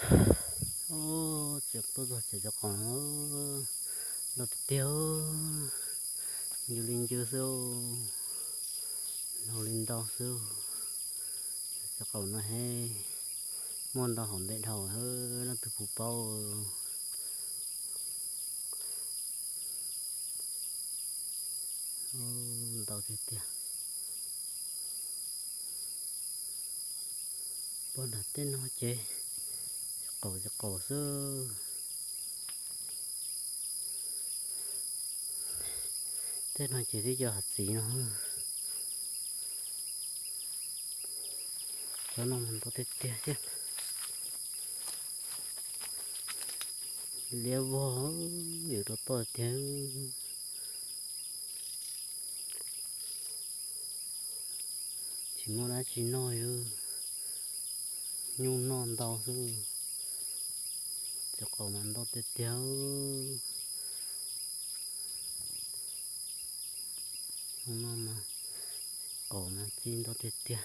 Txiv tuaj txog ces cov qaum no ntau tiag tiag, ncw li ncw xwb, ntau li ntau xwb. Cov qaum no he muaj ntau hauv ntej dhau, leej twg puas paub. Ntau tiag tiag. Puag nram tej no ces qaum ces qaum xwb. Tej no ces twb cov hav txiv no. Cov no mas ntau tiag tiag thiab. Liab vog, yuav rau toj tiag. Tsis muaj dab tsi noj, nyuj noj ntau xwb. Cov qaum mas ntau tiag tiag. Zoo no mas qaum mas txi ntau tiag tiag.